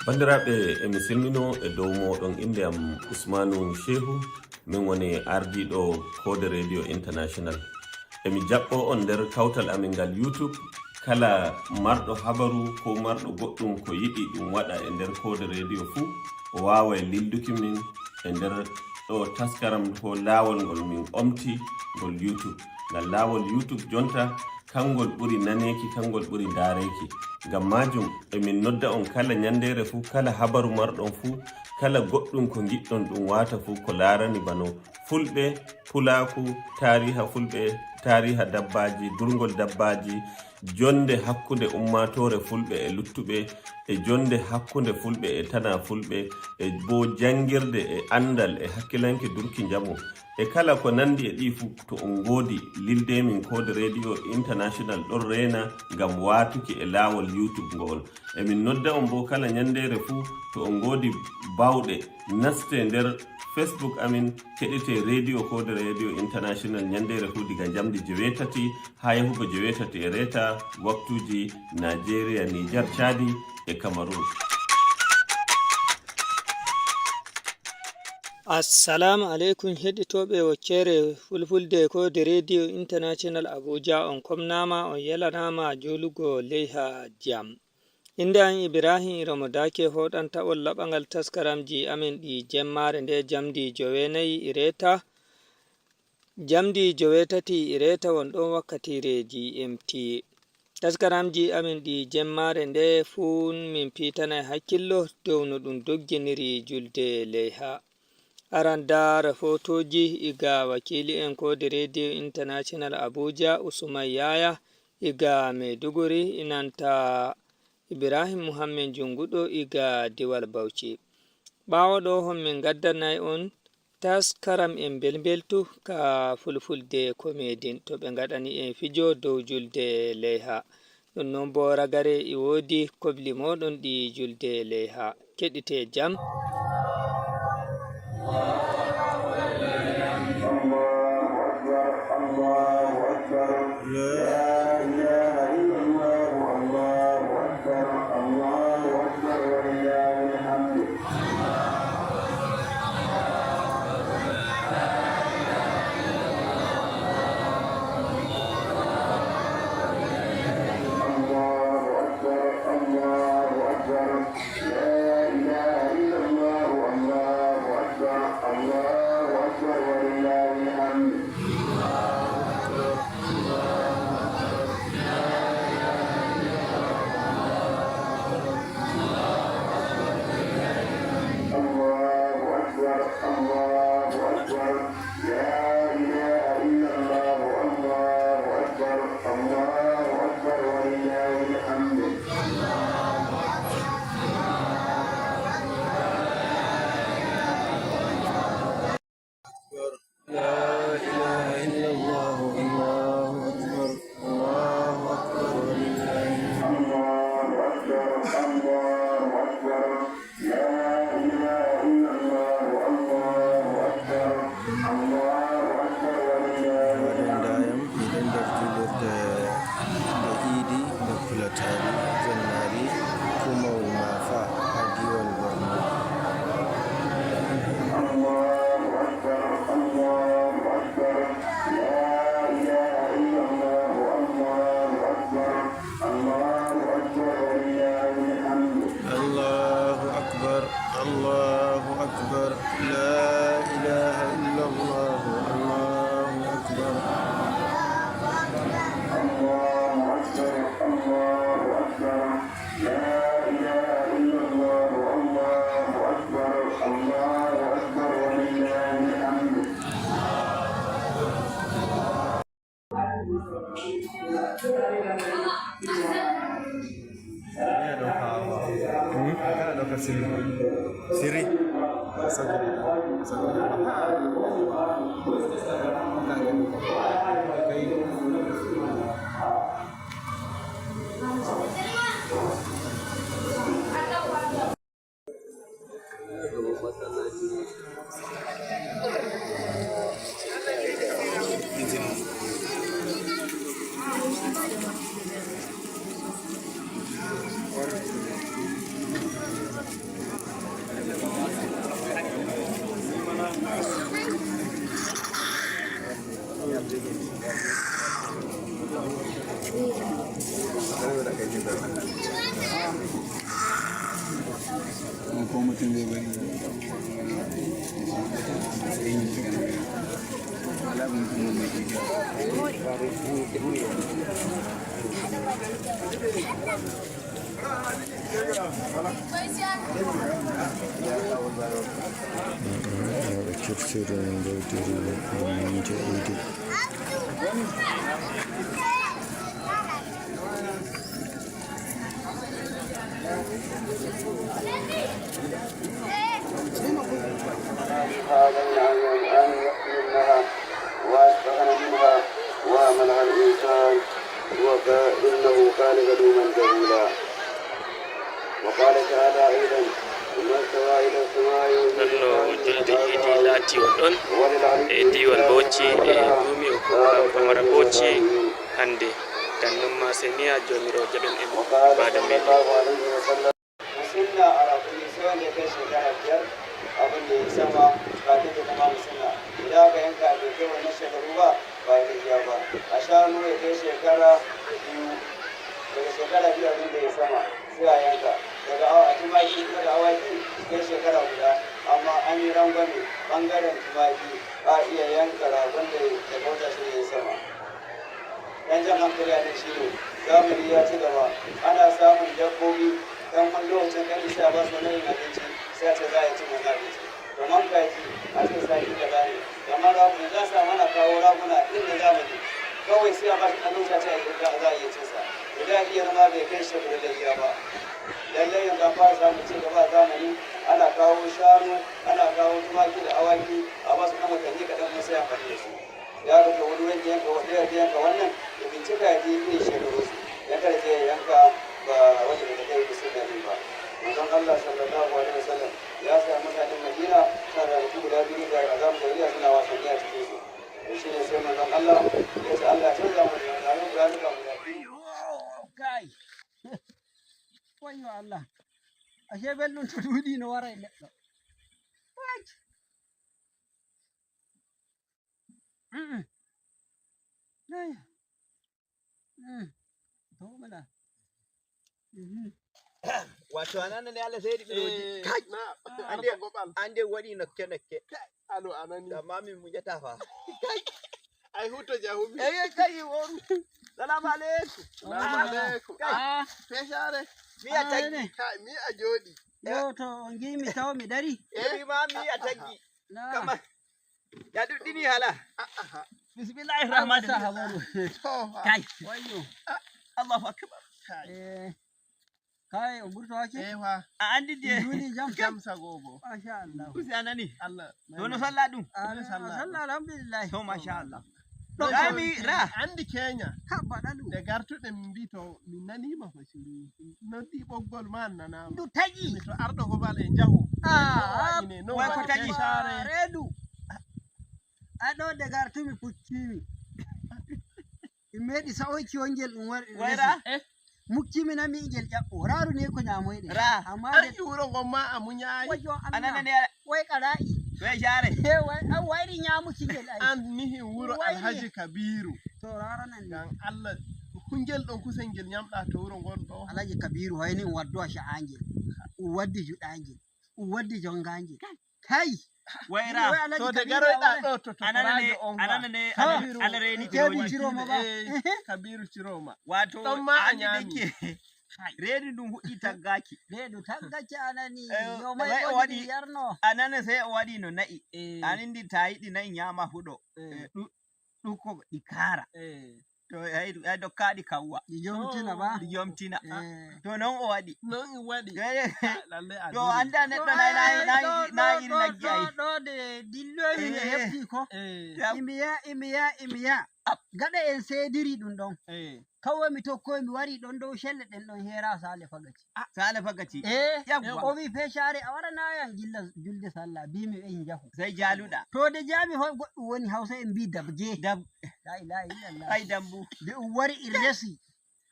Bandiraɓe, emi silmino e dow moɗon. Inde am Ousmanu Chehu, min woni ardiɗo Code Radio International. Emi jaɓɓo on nder kawtal amin ngal YouTube. Kala marɗo habaru ko marɗo goɗɗum ko yiɗi ɗum waɗa e nder Code Radio fuu, o wawai lilduki min e nder ɗo taskaram ko lawol ngol min omti ngol YouTube. Ngal lawol YouTube jonta kangol ɓuri naneki, kangol ɓuri dareki. Ngam majum emin nodda on kala nyandere fuu, kala habaru marɗon fuu, kala goɗɗum ko giɗɗon ɗum wata fuu, ko larani bano Fulɓe, Pulaku, tariha Fulɓe, tariha dabbaji, durgol dabbaji, jonde hakkude ummatore Fulɓe e luttuɓe, e jonde hakkude Fulɓe e tana Fulɓe, e bo jangirde e andal e hakkilanke durki jamu e kala ko nandi e ɗi fuu, to on godi lildemin. Code Radio International ɗon rena ngam watuki e lawol YouTube ngol. Emin nodda on bo kala nyandere fuu, to on godi bawɗe, naste nder Facebook amin, keɗite radio Code Radio International nyandere fuu diga jamdi 8 ha yahugo 8:15, waktuji Nigeria, Niger, Chadi e Cameroon. Assalamu aleykum heɗitoɓe woccere Fulfulde Kode Radio International Abuja. On komnama, on yelanama jolugo leyha jam. Inde an Ibrahim Iramodake, hoɗanta on laɓagal taskaramji amin ɗi jemmare nde jamdi 9:15, jamdi 8:30 won ɗon wakkatire GMT. Taskaramji amin ɗi jemmare nde fuu min pitanai hakkillo dow no ɗum dogginiri julde leyha. Aran dara fotoji iga wakili en Kode Radio International Abuja, Usman Yaya iga Maiduguri, inanta Ibrahim Muhammed Junguɗo iga diwal Bauchi. Ɓawo ɗo hon min gaddanai on taskaram en belbeltu ka Fulfulde Comédin, to ɓe gaɗani en fijo dow julde leyha. Ɗum noon bo ragare e wodi kobli moɗon ɗi julde leyha. Keɗite jam. لا إله إلا الله، الله أكبر، الله أكبر، ولله الحمد. الله أكبر، الله أكبر، لا إله إلا الله، الله أكبر، الله أكبر، ولله Waɗen dayam miɗen nder julirde nde iidi nde Pulatari Jonnari, Kumawol Mafa ha diwal Borno. الله أكبر، الله أكبر، لا إله إلا الله، الله أكبر، الله أكبر، ولله الحمد. الله أكبر، الله أكبر، لا إله إلا الله، الله أكبر. الله أكبر، الله أكبر، لا إله إلا الله، الله أكبر، الله أكبر، ولله الحمد. Kana ɗaukar siri siri. Kai. Ko mutum zai bari ɓe kirsiri gawdiri je idi. هذا النعم أن يحملها وأشفقن منها وأملها الإنسان إنه كان ظلوما جهولا. وقال تعالى أيضا: ثم استوى إلى السماء. Ɗon no julde idi laati on ɗon e diwal Bauchi e dumi hukuma pamara Bauchi hande dan non ma sey ni ha jomirawo jaɓen en وقال bada صلى meɗen. الله عليه وسلم. Musinna a rakumi sai wanda ya kai shekara 5 abin da ya sama kafin ta zama musinna. Idan aka yanka bai kai wannan shekaru ba, ba ya iya ba. A shanu ya kai shekara 2, daga shekara 2 abin da ya sama sai a yanka. Daga a tumaki daga awaki kai shekara 1, amma an yi rangwame bangaren tumaki, a iya yanka ragon da ya kauta shi ne ya sama. Yan jan hankali a nan shi ne zamani ya ci gaba, ana samun dabbobi dan wani lokacin kan isa ba su wani yin abinci, sai a ce za a yi cin wani abinci kamar kaji, a ce sati kaza ne. Kamar raguna za su mana kawo raguna irin na zamani, kawai sai a ba shi ɗan lokaci a ce za a iya cin sa. Idan iya zama bai kai shekaru layya ba. Lallai yanzu an fara samun ci gaba a zamani, ana kawo shanu, ana kawo tumaki da awaki, a ba su ɗan watanni kaɗan kuma sai amfani da su. Ya ga wani wanda yanka wanda ya yanka wannan ya bincika ya ji irin shekaru su ya kada je ya yanka ba wanda ba ta kai musulmi din ba. Manzon Allah sallallahu alaihi wasallam ya sa mutanen Madina suna ranaku guda biyu da azam jahiliya suna wasanni a cikin su. To shi ne sai manzon Allah ya ce Allah canza mu da ranuka guda biyu. Kai, wayyo Allah, ashe belɗum to ɗuuɗi no wara e neɗɗo. Waj. Ay. To mana. Wato anana ne Allah sai ɗiɗi kai ande ande waɗi nokke nokke. Alo anani. Amma min mujata fa. Ai huto jahumi. Eh, kai woru, salamu alaikum. Salamu alaikum. Ah, Feshare. Mi a taggi. Ne. Kai mi a jodi. Yo to on gimi taw mi dari. Eh, ma mi a taggi. Na. Kama ya ɗuɗɗini hala. Bismillahir rahmanir sa rahim. habaru. To Kai. Wayyo. Allahu akbar. Eh. Kai on ɓurto hake? Eh wa. A andi de. Duni jam. Jam sagogo. Masha Allah. Kusi anani. Allah. To no sallah ɗum. Ah, sallah alhamdulillah. To masha Allah. Ɗo Dami ra. Andi Kenya. Habba ɗalu. Da gartuɗen min mbi to min nanima ko shiru. Noddi ɓoggol ma nanama. Ndu taƴi. To arɗo ko bal en jahu. Ah, Ne no wai ko waɗi taƴi. feshare. Reedu. Aɗo de gartumi puccimi. Mi meeɗi sa'oyki wongel ɗum wari. Wayra. Mukkimi nami ngel ƴaɓɓo. Raru ne ko ñamoyɗe. Ra. Amma An de wuro ngon ma a munyayi. wajo Anana Allah. ne. Wai qara'i. Wai share. E wai an wayri ñamuki ngel ay. An nihin wuro Wai ne. Alhaji Kabiru. To raranan ne. Ngam Allah kungel ɗon kusel ngel nyamɗa to wuro ngon ɗo. Alhaji Kabiru hayni um waddowa sha'angel. Um waddi juɗangel. Um waddi jongangel. Kai. Wayra. Wai Alhaji To da Kabiru a garoyɗa wara- ɗo to Anana ne tokorajo on fa. anana ne Ha. ala reni Kebi biroji. Ciroma ba. Eh, Kabiru Ciroma. Wato Ɗon ma a andi nyami. dake redu ɗum huɗɗi taggaki. Redu taggace anani. Eh, Yo mai wai o woni waɗi- yarno. Anana sai o waɗi no na'i. Eh, Anindi ta yiɗi na'i nyama huɗo. eh, Eh, ɗukko ɗi kara. eh. To ay dokkaɗi kawwa. Ɗi jomtina ba. Ɗi jomtina. Eh. To non o waɗi. Non in waɗi. Eh, Lalle a to duri. anda neɗɗo na iri naggi ay. Ɗo de dilloymi mi Eh. hefti ko. Eh, Imiya imiya imiya. Gaɗa en seediri ɗum ɗon. eh. Kawai mi tokkoy mi wari ɗon dow shelle ɗen ɗon heera sale fagaci. Sale fagaci. Eh. Yawwa. O wi feshare a waranayan gilla julde sallah bimi en jahu. Sai jaluɗa. To de jami hoy goɗɗum woni Hausa en mbi dabge. Dab La ilaha illallah. ay dambu. De ɗum wari i resi.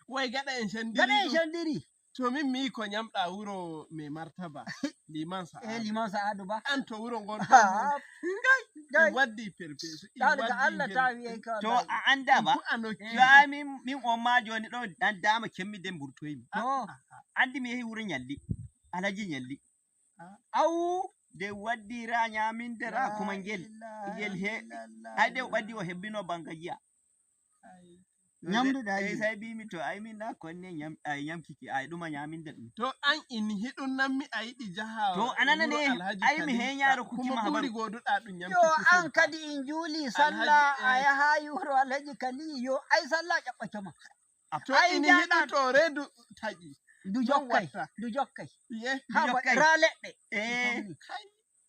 Wai gaɗa en shendiri Gaɗa en ɗum. shendiri. To min mi yi ko nyamɗa wuro mai martaba liman Eh Sa'adu. liman Sa'adu ba. An to wuro ngon ɗon Ah, In waddi perpesu, in Ɗaɗo ga waddi Allah gel- ta wiyay ka To wallahi. a anda ba. Ku a nokki. Yo ai min on ma joni ɗo dan dama kemmide mburtoymi. To Andi mi yehi wuro Nyalli. Alhaji Nyalli. Aw nde waddi ra nyaminde ra kuma ngel. Ngel he ai de o ɓaddi o hebbino banga giya. Nyamdu ɗaji. Eh, sai bimi to ai min na konne nyam ai nyamkiki ai ɗuma nyaminde ɗum. To an in hiɗum nan mi a yiɗi jaha To anana wuro ne, Alhaji ai mi Khalil. heñaaro kuki Kuma ma habaru. ɓuri goduɗa ɗum nyamki Yo kusel. an kadi in juuli sallah Alhaji, a eh. yahayi wuro Alhaji Kali yo ai sallah ƴaɓɓake ma. To Ai in jaɗa hiɗu to redu taƴi. ndu Non jokkay, watta. ndu jokkay. Ye. Ha ba jokkay. ra leɗɗe. Eh.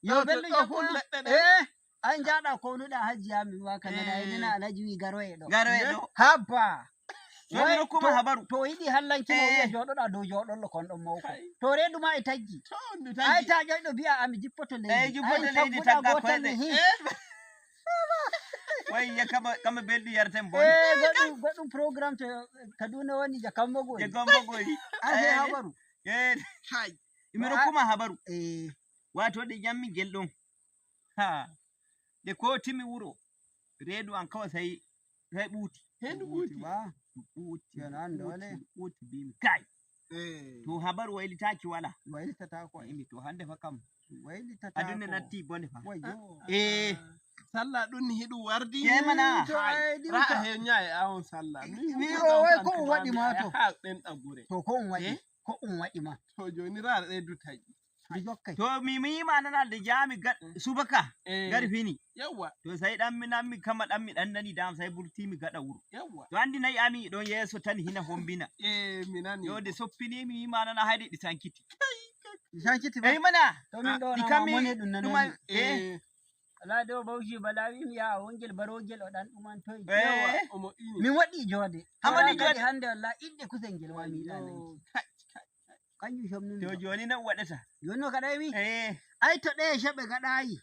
Yo To- bello to ƴaɓɓoya. hun leɗɗe ɗen. Eh, an jaɗa kownuɗa hajji mi waka nana Eh. edena Alhaji wi garoye ɗo. Garo e ɗo. Habba. So mi rokkuma habaru. To yiɗi hallankimo wiya Eh. joɗoɗa dow joɗollo kon ɗon mawko. Kai. To redu ma e taggi. To ndu Ai taggi. ta ƴoyɗo biya ami jippoto leydi. Eh, jippoto Ai, leydi, tagguɗa tagga gotal koyɗe. ni hi. Wai ya kama belɗum yarten bone. Eh, goɗɗum programme to Kaduna woni Jakambo Je gori. gombo gori. Ai sai Eh. habaru. Eh, Kai. mi rokkuma habaru. Eh, Wato ɗe jammi gel ɗon. Ha. Nde kotimi wuro. Reedu an kawai sai ɓuuti. Hendu ɓuuti. ba. Ɓuuti. Kenan dole. Ɓuuti bimi. Kai. Eh. To habaru waylitaki wala. Waylitata ko ai. Imi to hande fa kam. Waylitata Aduna ko. natti bone fa. Wayyo. Eh. Sallah ɗum ni hiɗum wardi. Ye mana. To ai Ra'a dimta. henya e awon sallah. Min Mi huɗu o wai kam ko on waɗi ma to. Ha ɗen gure. To ko on waɗi. Eh? Ko on waɗi ma. To joni ra'a redu taƴi. Ndu jokkay. To mi yima nana nde jami subaka Eh. gari fini. Yawwa. To sai ɗan mi nan mi kama ɗan mi ɗan nani dam sai burtimi gaɗa wuro. Yawwa. To andi nayi ami ɗon yeeso tan hina hombina. Eh, mi nani. Yo nde soppini mi yima nana hayde ɗi sankiti. Sankiti ba. Eyi mana. To min ɗo Ɗi na kammi mone ɗum ɗuma nanani. eh Eh. Ala do Bauchi bala wi mi yaha wongel barogel o ɗan ɗuman toyi. Yawwa. eh Omo ini. Min waɗi jode. Hamani Wala kadi jode. hande wallahi idde kusel ngel ma mi yiɗa nanki. Yo, kai, kai. Kanjum shomnumi. To joni nan waɗata. Joni no kaɗai mi? Eh Ai to ɗe sheɓe gaɗayi.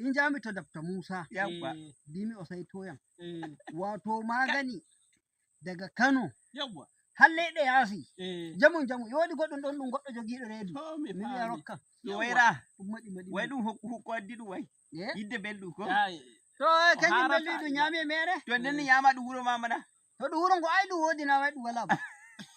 In jami to Dr. Musa. yawwa. Eh, Bimi o saitoyam. eh, Wato magani daga Kano yawwa. har leyɗe yaasi. Eh, Jamun jamu yodi goɗɗum ɗon ɗum goɗɗo jogiiɗo reedu. to mi Mi wiya faami. rokkam. To wayra Ɗum waɗi maɗi. wai ɗum hokku ko addi ɗum wai. Eh? Yidde belɗum ko. Ai, To kanjum harata belɗum ɗum ina. ñaami e mere. To nden ni ñama ɗum wuro ma mana. To ɗum wuro ngo ai ɗum woodi na wai ɗum wala ba.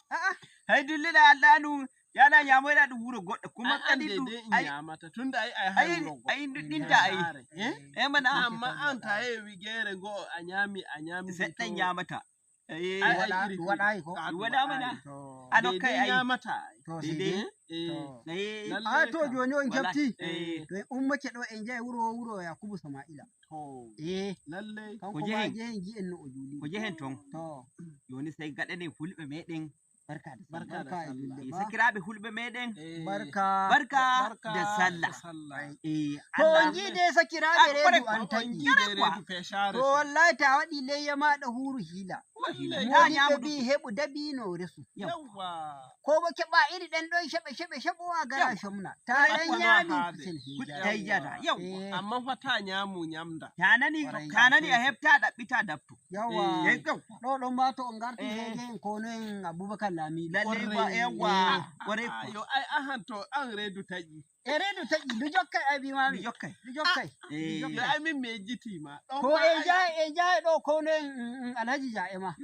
A'a. Hay dullida Allah ɗum yaɗa ñamoyɗa ɗum wuro goɗɗo kuma ai an kadi ɗum daidai in ai nyamata tunda ai ai hai ai wuro go. ai ɗinta ai. Sare, eh? Eh mana Amma an ta yewi gere go a nyami a nyami seɗɗan to- ñamata. Eh Ai, ai, Waɗa iri ɗum waɗayi ko. Ah, ɗum ɗum waɗa mana. waɗayi. To A nokkay Daidai ai. nyamata ai. to sai Daidai. dai. Eh, To. Eh lalle A to kam. joni on Wala. kefti. Eh To en ummake ɗo en jahi wuro Yakubu Sama'ila. To, Eh lalle. kanko Ko ma jehen. jehen gi'en no o juuli. Ko jehen ton. To Joni sai gaɗane fulɓe meɗen barka da sallah. Barka da barka e sallah. julde Eh, ba. sakiraɓe hulɓe meɗen Eh, Barka. barka barka da sallah. da sallah. Eh To on Allah jiide sakiraɓe Ah, kore reedu an To on taƴi. jiide kuwa. redu feshare. To wallahi ta waɗi leyya maɗa huru hiila. Lalle. Ta Modiɓe ñamu bi ɗum. heɓu dabino resu. Yawwa. Ko bo keɓa iri ɗen ɗon sheɓe sheɓe sheɓowa gara Yawwa. shomna. Ta Yawwa. ɗan ñaami Haade. kusel hiila. Tayyata yawwa. Eh, Amma fa ta nyamu nyamda. Ta nani Kwarai. ta nani a hefta ɗaɓɓita daftu. Yawwa. Eh yawwa. Ɗo ɗon ma to on garti Eh. sai jehen kono en Abubakar Lamiɗo. Lalle ba Kwarai. yawwa. Kwarai Ah, kuwa. yo ai ahan to an redu taƴi. E reedu taƴi ndu jokkay ai Mi bimami. jokkay. Ndu jokkay. Eh Yo ai min mejjiti ma. Ɗon Ko ma en ai- jahe en jahe ɗo kono en Alhaji Ja'e ma.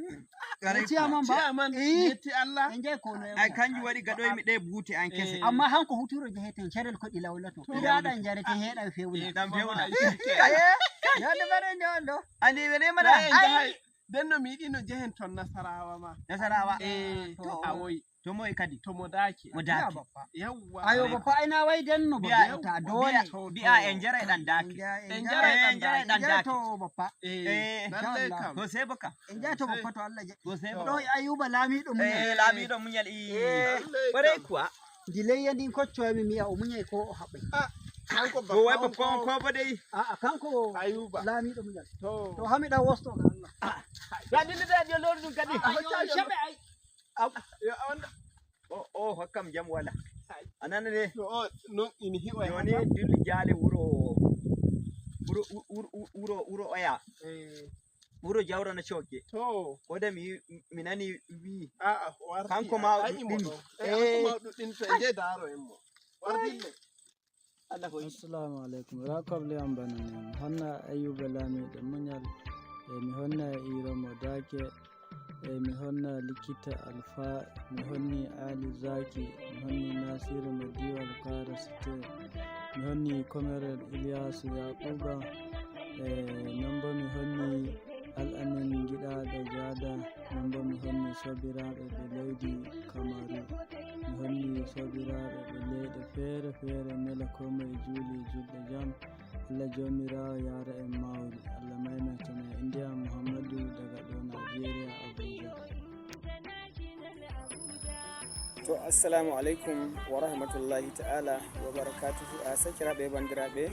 Kwarai kuwa. Ciyaman ba. Ciyaman Eh. yetti Allah. En jahe kono en. Ai kanjum waɗi gaɗoymi ɗe buute an kese. Eh. Amma hanko huturo jeheten carel ko ɗi lawlato. To. Ɗiraɗan jarete heɗan fewna. Eh, Ɗan kuma fewna. ma ai shikenan. Yonde bare nde on ɗo. Andi wele mana. Na en jahai- Denno mi yiɗi no jehen ton Nasarawa ma. Nasarawa. Eh, To. a woyi To moye kadi. to mo dake. Mo Biya dake. bappa. Yawwa. Ayo bappa ai na wai denno ba Biya- bi'ata dole. Bi'a en jaray ɗan dake. En En jaray En jaray ɗan En jaray dake. to bappa. Eh, Eh, lalle inshallah. kam. To sai baka. En jaray to bappa to Allah jaɓi. To sai Ɗo baka. e Ayuba laamiɗo muñal. Eh lamiɗo muñal i. Lalle Kwarai kam. kuwa. Ndi leyya ndin koccoymi mi yi'a o muñay ko o haɓɓay. Kanko To wai babba on babban ko ko ba dai. A'a kanko Ayuba. laamiɗo muñal. To. To hamiɗa wosto ga Allah. Ya dillida je lordu ɗum kadi. Ayo sheɓe ai. Yo on O o hokkam jam wala. Anana ne. no o non ini hiwa. Joni dilli jaale wuro wuro wuro wuro oya. Eh, Wuro jawra na coke. to. Ko da mi mi nani wi A'a warti. Kanko ma ai imo ɗuɗɗini. ɗon. Eh, kanko ma ɗuɗɗini to en je daaro en mo. Wardille. Allah hoyi. Assalamu aleykum, rakoble am bana ni mi honna Ayuba Lamiɗo muñal e mi honna Iromo Dake e mi honna Likita Alpha, mi honni Ali Zaki, mi honni Nasiru mo diwal Kwara Cité, mi honni Comrade Iliyasu Yaquba e non bo mi honni Al'amin Giɗaɗo Jada, non bo mi honni sobiraɓe ɓe leydi Kamaru, mi honni sobiraɓe ɓe leyɗe feere feere. Mela ko moye juuli julɗe jam. Allah jomirawo yara en mawri, Allah maimaitana. Inde am Mouhammadou daga ɗo Nigeria, Abuja. To assalamu aleykum wa rahmatullahi ta'ala wa barakatuhu. A sakiraɓe bandiraɓe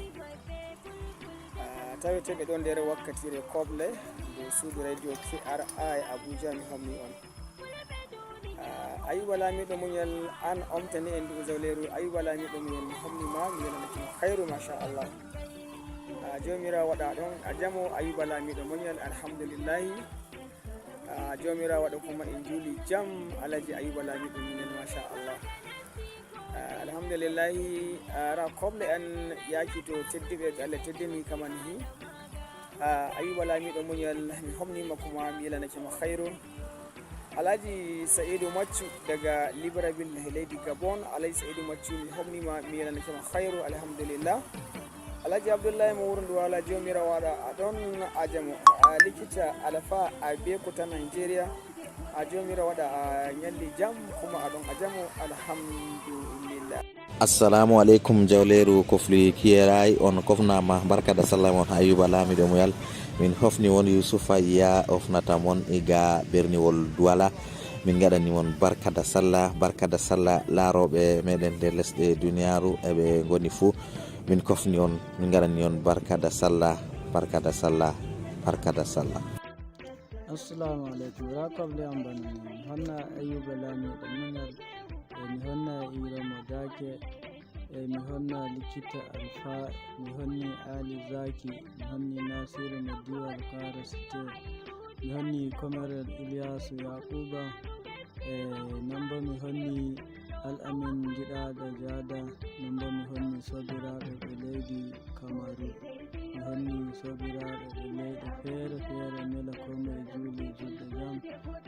taweteɓe ɗo nder wakkatire koble dow suudu radio KRI Abuja, mi homni on Ayuba Lamiɗo muñal an omtani en ndu zawleru. Ayuba Lamiɗo muñal, mi homnima, mi welanakima hayru, machallah. Jomirawo waɗa ɗon a jamo. Ayuba Lamiɗo muñal, alhamdoulillahi, jomirawo waɗa kuma en juuli jam. Alaji Ayuba Lamiɗo muñal, machallah, alhamdoulillahi. Ra koble en yaki to tedduɓe ɓe Allah teddini kaman hi Ayuba Lamiɗo muñal, mi homnima kuma mi yelanakima hayru. Alhaji Saidou Maccu daga Libreville leydi Gabon, Alhaji Saidou Maccu, mi homnima, mi yelanakima hayru, alhamdulillah. Alhaji Abdoullahi mo wuuro Duwala, jomirawo waɗa aɗon ajamo. Likita Alpha a Bekuta Nigeria, a jomirawo waɗa a ñalli jam kuma aɗon ajamo, alhamdulillah. Assalamu aleykum, jawleru kofli kiyeray on kofnama, barkada sallah mon. Ayuba Lamiɗo muyal min hofni won Youssoufa ya hofnata mon iga berniwol Duwala. Min gaɗani mon barkada sallah, barkada sallah. Laaroɓe meɗen nder lesɗe duniyaru eɓe goni fou, min kofni on, min gaɗani on barkada sallah, barkada sallah, barkada sallah. Assalamu aleykum, rakoble am bana ni mi honna Ayuba Lamiɗo muñal e mi honna Iromo Dake e mi honna Likita Alpha, mi honni Ali Zaki, mi honni Nasiru mo diwal Kwara Cité, mi honni Comrade Iliyasu Yaquba e non bo mi honni Al'amin Giɗaɗo Jada, non bo mi honni sobiraɓe ɓe leydi Kamaru, mi honni sobiraɓe ɓe leyɗe feere feere. Mela ko moye juuli julɗe jam.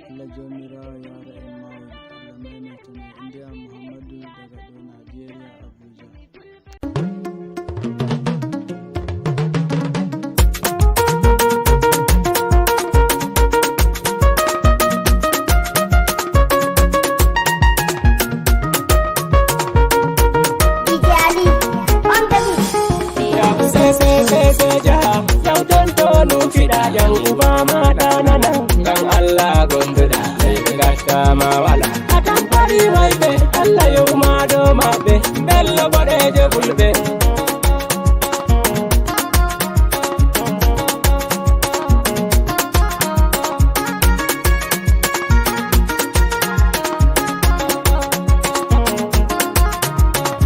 Allah jomirawo yara en mawri, Allah maimaitana. Inde am Mouhammadou daga ɗo Nigeria, Abuja. Yan uba ma ɗana nan ngam Allah gonduɗa leyɓe gattama wala atan pari wayɓe Allah yowma dow maɓɓe bello boɗejo fulɓe.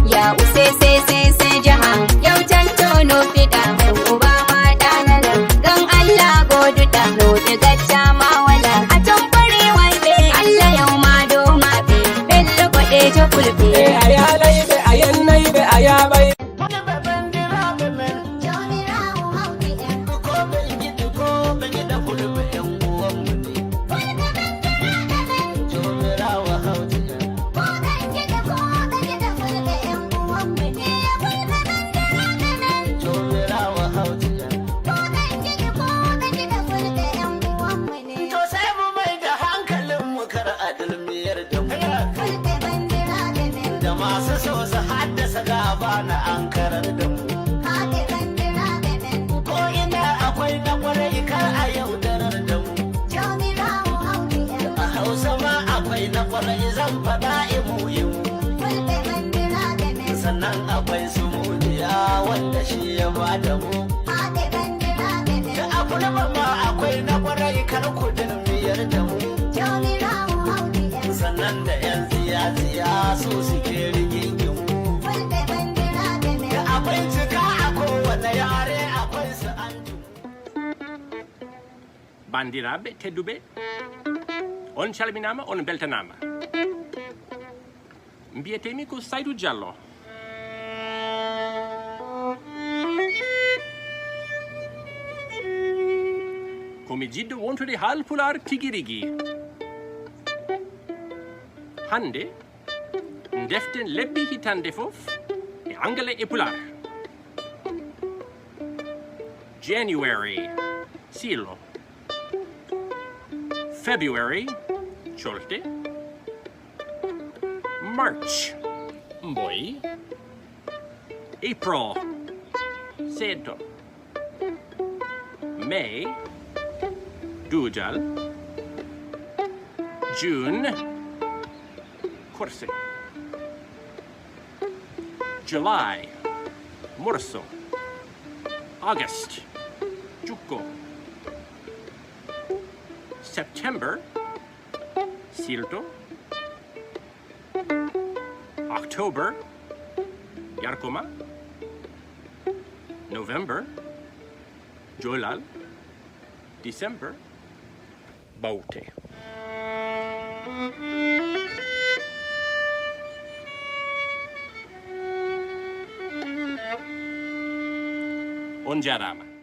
Ya use se se se jaha yau tantono fiɗa yan uba ma ɗana nan gan Allah goduɗa roɗe gacca ma wala a tombare waiɓe Allah yau ma do maɓe bello boɗejo fulɓe. E a yalayɓe a yennayɓe a yaɓay. To sai mu mai da hankalin mu kar a dulmiyar da mu. Da masu so su haddasa gaba na ankarar da mu. Ko ina akwai na kwarai kar a yaudarar da mu. A Hausa ma akwai na kwarai zan faɗa imu imu. Sannan akwai su mujiya wanda shi ya bada mu. Da abu ma akwai na kwarai kar ku dulmiyar da mu. Sannan da yan tsiya-tsiya su suke rigingimu. Da akwai cika a kowane yare akwai su an Bandiraɓe tedduɓe, on calminama, on beltanama. Mbiyetemi ko Saydou Diallo. Komi jiɗɗo wontude haalpular tigi rigi. Hande deften lebbi hitande fof e anglais e pular. January, siilo. February, colte. March, mboyi. April, seeɗto. May, duujal. June, korse. July, morso. August, jukko. September, siilto. October, yarkoma. November, jolal. December, bawte. On jarama.